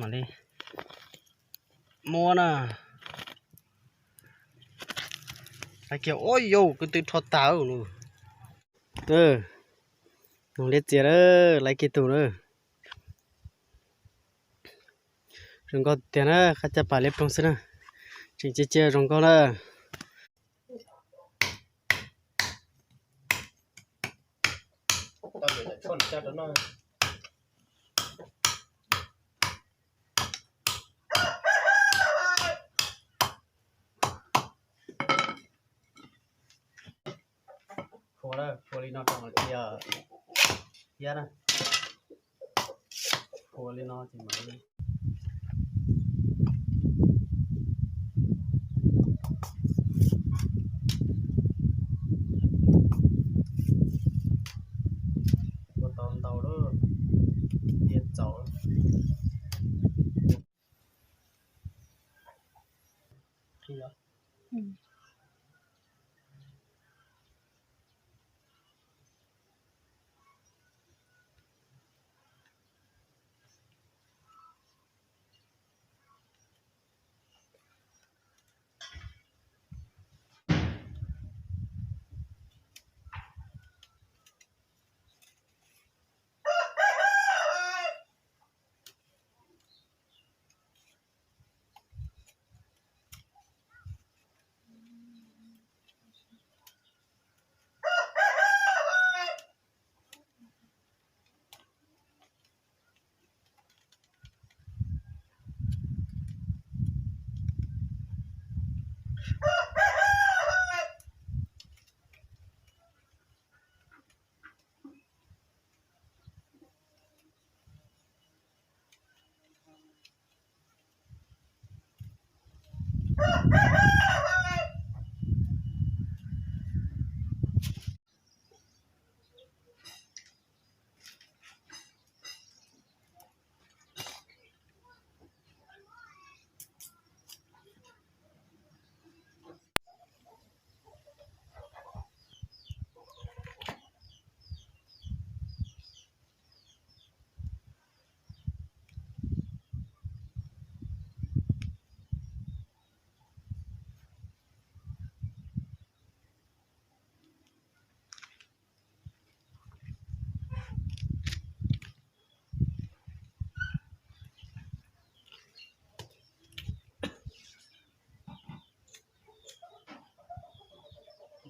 Mam li muab na. Laiv kiag, ua yau, kwv tw rho tag. Noog liab txias lawm, laiv kiag tus lawm. Zoo nkauj tiag na, qab caj pas liab ploog xwb na. Tseem cia cia zoo nkauj na. Phua, phua li no rau cia thiab na. Phua li no ces mam li phua tau ntau lawm, tiaj txaus.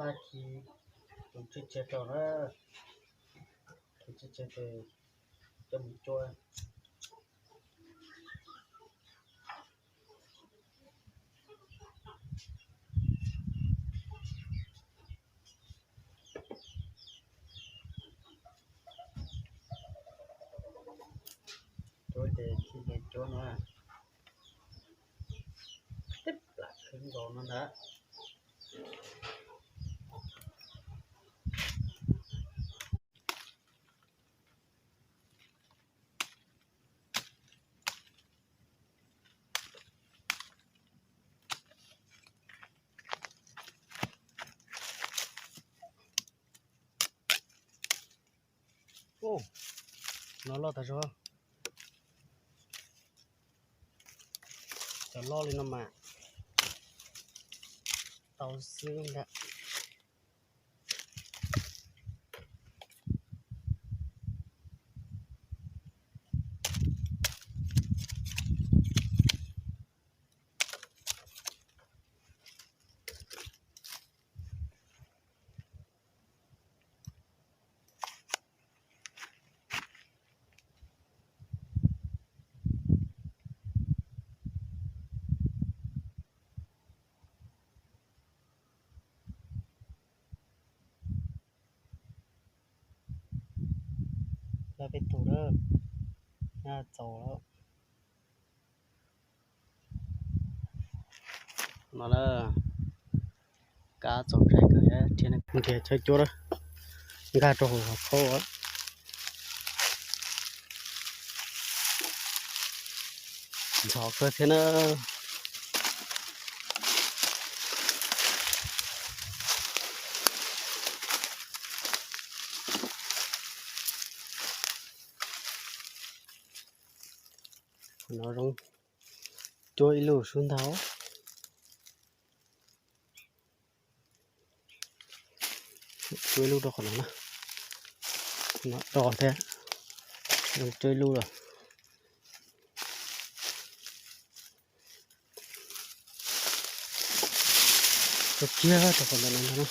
Npaj khi tus tshiab tshiab rau na, tus tshiab tshiab ces coj mus cuab. Cuab ces khi ces cuab no, tib plam khwv nkaus no ntag. Ub, no loj tas zog. Cov loj li no mas tau xwb ntag. Lawv peb tus lawm, txaus lawm. No lawm, kab txaus ntshai kawg thiab. Nrhiav chaw cuab lawm, nkag rau hauv qhov khaub. Ntxhov kawg thiab na. No Cuab ib lub sub ntag. Cuab ib lub rau qhov no na. No rau thiab. Cuab ib lub lawm. Cuab kiag rau qhov ntawm no ntag na.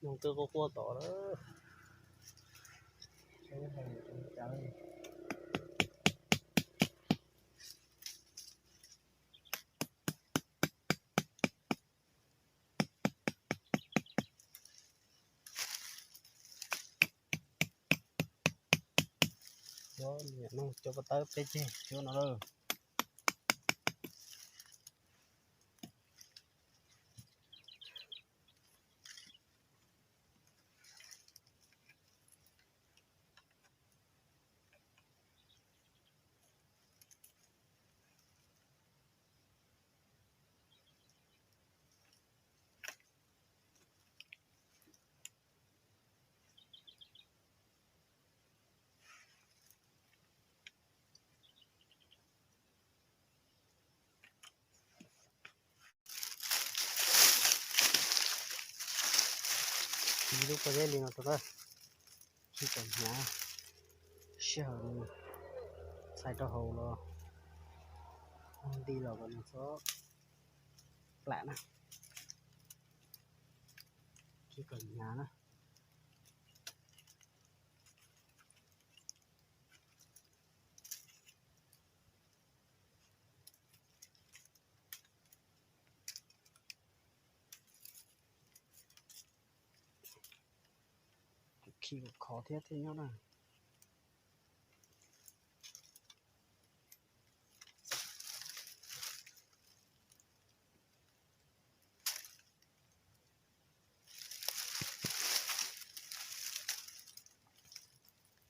Nug twb quaj quaj tom lawm. Cov niam no cov ko tawb peb ceg cov no lawm. Ib lub pob zeb li no rau na, khij kom hnyav, sij hawm nws txhais rau hauv los nti los kom nws txhob plam na, khij kom hnyav na. Khij khov thiab thiaj nyob na.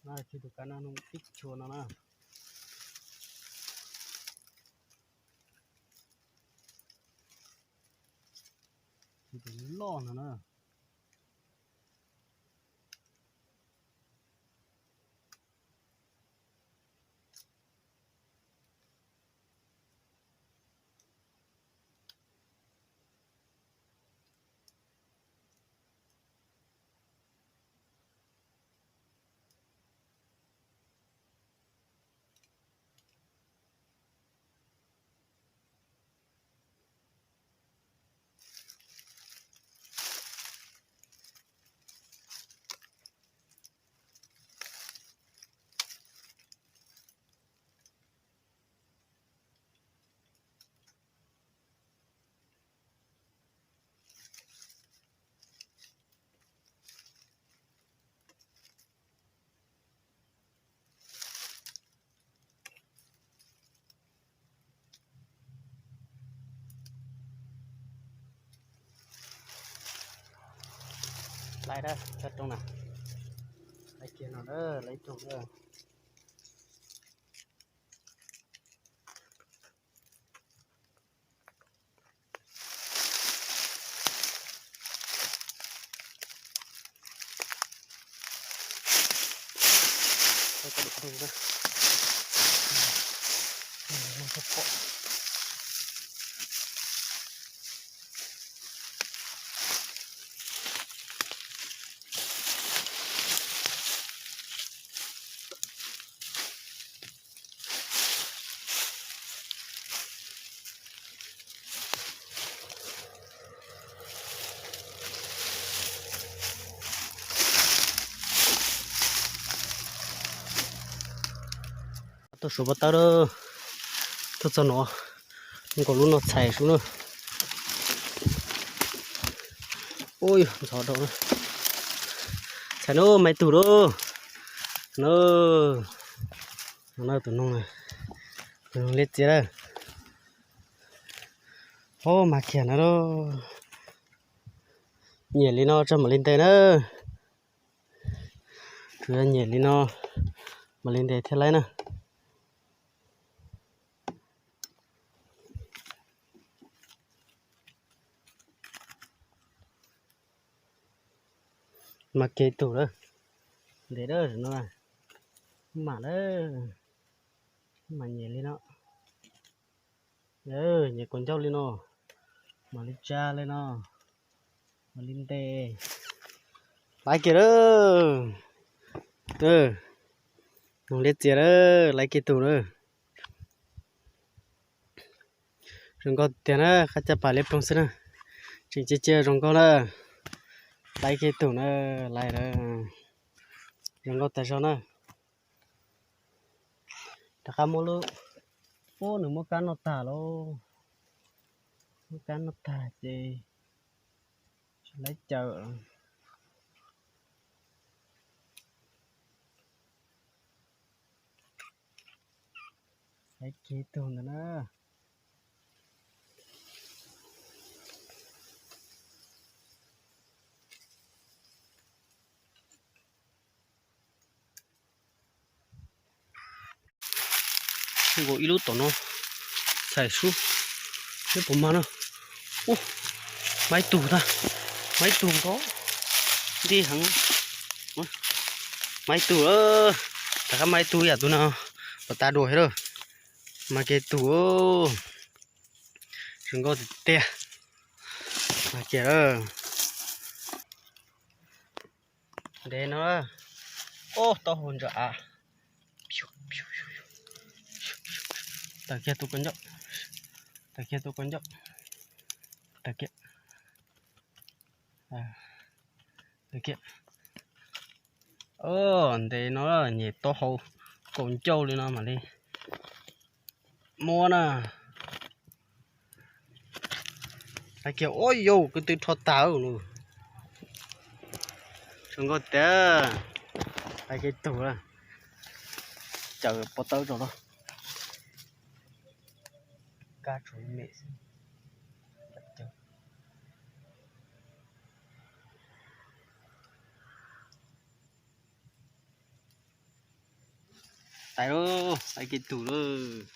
No, tus kab no nws tib tsis tshua no na. Tus loj no na. Laiv na, cov rooj na, laiv kiag no na, laiv rooj na. Tuaj suav pob tawb lawm, tuaj txog no, nkaus lub no txhais sub na. Ub, ntxhov dhau na. Txhais na, maiv tug lawm. No, no tus noog, tus noog liab txias lawm. Ob, mas kiag na lauj. Nyiam li no tso mam li ntes na. Tsuas yog nyiam li no mam li ntes thiaj laib na. Mas kiag ib tug lawm. Ntes lawm no. Mam lawm. Mam nyiam li no. Nyiam kaus ncauj li no, mam li tsa li no, mam li ntes. Laib kiag lawm. Noog liab txias lawm, laib kiag tug lawm. Zoo nkauj tiag na, qab caj pas liab ploog xwb na. Tseem cia cia zoo nkauj na. Laib kiag tug na, laib lawm. Zoo nkauj tas zog na. Rov qab muab lub, ub, nws muab kab noj tag lauj. Muab kab noj tag ces tsis laib cawm. Laib kiag tug ntawd na. Nkaus ib lub tom no, txhais sub, neb puas mag na. Ub, maib tug tag, maib tug nkaus, nti heev. Maib tug, rov qab maib tug yam tus no, pas tas dua thiab lawm. Mas kiag tug, zoo nkauj tiag tiag. Mas kiag lawm. Ntev no, ob, taub hau ntsa av. Tawm kiag tus kaus ncauj, tawm kiag tus kaus ncauj, tawm kiag, tawm kiag. Ob, ntev no nyem taub hau kaus ncauj li no mam li muab na. Hais kiag, ua yau, kwv tw rho tag lawm. Zoo nkauj tiag. Hais kiag tug, cawm pob tawb rau los. Kab tshuav me xwb. Tais lauj, hais kiag tug lauj.